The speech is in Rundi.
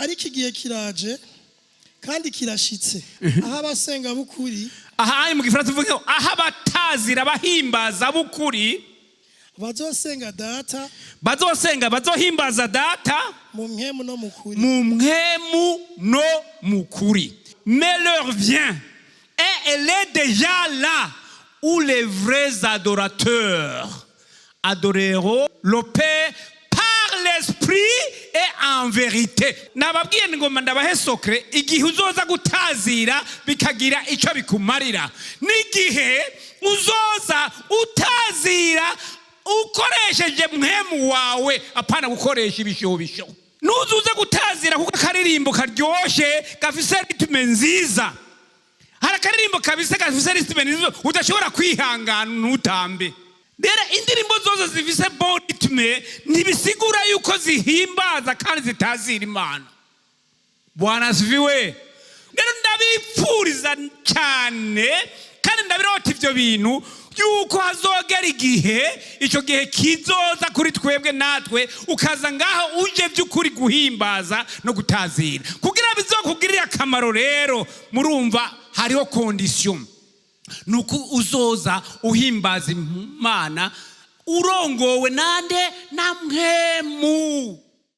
Ariko igihe kiraje kandi kirashitse aho abasenga b'ukuri Aha ari mu Gifaransa uvuga ngo aho abatazira bahimbaza b'ukuri bazosenga Data bazosenga, bazohimbaza Data mu mpwemu no mu kuri. Mu mpwemu no mu kuri. Mais l'heure vient et elle est déjà là où les vrais adorateurs adoreront le Père par l'esprit et en vérité. Nababwiye ngoma ndabahe secret: igihe uzoza gutazira bikagira icyo bikumarira n'igihe uzoza utazira ukoresheje mpwemu wawe, apana gukoresha ibishobisho. Nuzuze gutazira kuko akaririmbo karyoshe, gafise rythme nziza. Hari akaririmbo kabisa gafise rythme nziza udashobora kwihangana ntutambe. Rero indirimbo zose zifise bon rythme ntibisigura yuko zihimbaza kandi zitazira Imana. Bwana asifiwe. Rero ndabipfuriza cyane kandi ndabirota ivyo bintu yuko hazogera igihe, icyo gihe kizoza kuri twebwe natwe, ukaza ngaho uje by'ukuri guhimbaza no gutazira kugira bizokugirire akamaro. Rero murumva hariho condition, ni uko uzoza uhimbaza Imana urongowe nande? Na Mpwemu.